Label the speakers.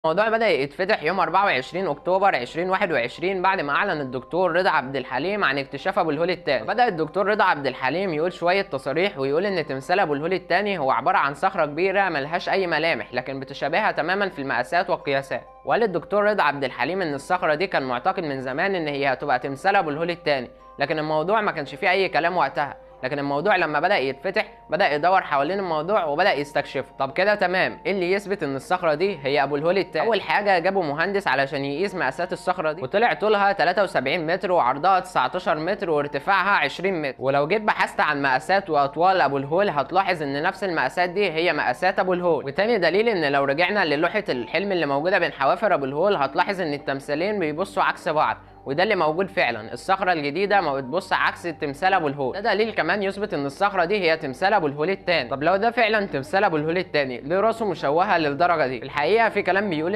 Speaker 1: الموضوع بدأ يتفتح يوم 24 أكتوبر 2021 بعد ما أعلن الدكتور رضا عبد الحليم عن اكتشاف أبو الهول الثاني. بدأ الدكتور رضا عبد الحليم يقول شوية تصاريح ويقول إن تمثال أبو الهول الثاني هو عبارة عن صخرة كبيرة ملهاش أي ملامح، لكن بتشابهها تماما في المقاسات والقياسات. وقال الدكتور رضا عبد الحليم إن الصخرة دي كان معتقد من زمان إن هي هتبقى تمثال أبو الهول الثاني، لكن الموضوع ما كانش فيه أي كلام وقتها. لكن الموضوع لما بدأ يتفتح بدأ يدور حوالين الموضوع وبدأ يستكشفه. طب كده تمام، ايه اللي يثبت ان الصخرة دي هي ابو الهول التاني؟ اول حاجة جابوا مهندس علشان يقيس مقاسات الصخرة دي، وطلع طولها 73 متر وعرضها 19 متر وارتفاعها 20 متر. ولو جيت بحثت عن مقاسات واطوال ابو الهول هتلاحظ ان نفس المقاسات دي هي مقاسات ابو الهول. وتاني دليل ان لو رجعنا للوحة الحلم اللي موجودة بين حوافر ابو الهول هتلاحظ ان التمثالين بيبصوا عكس بعض، وده اللي موجود فعلا. الصخرة الجديدة ما بتبص عكس التمثال ابو الهول. ده دليل كمان يثبت ان الصخرة دي هي تمثال ابو الهول الثاني. طب لو ده فعلا تمثال ابو الهول الثاني، ليه راسه مشوهة للدرجة دي؟ الحقيقة في كلام بيقول